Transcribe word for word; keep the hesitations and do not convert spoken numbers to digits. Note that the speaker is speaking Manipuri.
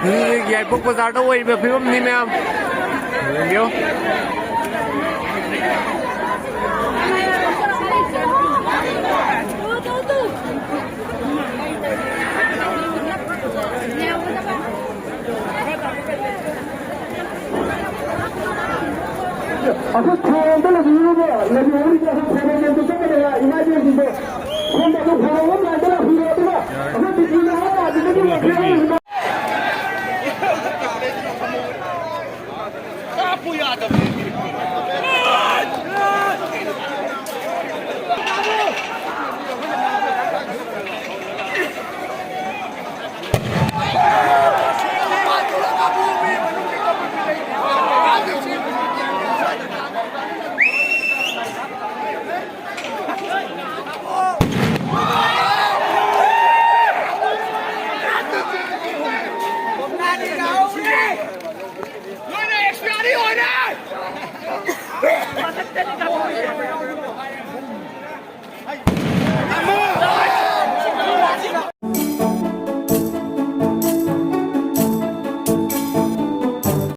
ꯍꯧꯖꯤꯛ ꯌꯥꯏꯄꯣꯛ ꯕꯖꯥꯔꯗ ꯑꯣꯏꯔꯤꯕ ꯐꯤꯕꯝꯅꯤ ꯃꯌꯥꯝ꯫ ꯌꯦꯡꯕꯤꯌꯨ꯫ ꯑꯩꯈꯣꯏ ꯊꯣꯡꯗ ꯂꯩꯕꯤꯔꯤꯕ ꯂꯩꯔꯤꯕ ꯑꯩꯈꯣꯏ ꯈꯣꯡꯖꯣꯝꯗ ꯆꯠꯀꯗꯕ ꯏꯃꯥ ꯏꯕꯦꯟꯁꯤꯡꯗꯣ ꯁꯣꯝꯗ ꯑꯩꯈꯣꯏ ꯈꯣꯡꯖꯣꯝ ꯂꯥꯏꯟꯗ ꯂꯥꯛꯄꯤꯔꯣ꯫ ꯑꯗꯨꯒ ꯑꯩꯈꯣꯏ ꯕꯤꯄꯤꯅ ꯑꯥ ꯑꯗꯨꯗꯒꯤ ꯋꯥꯡꯈꯩ ꯀꯥꯞꯄꯨ ꯌꯥꯗꯕꯅꯤ꯫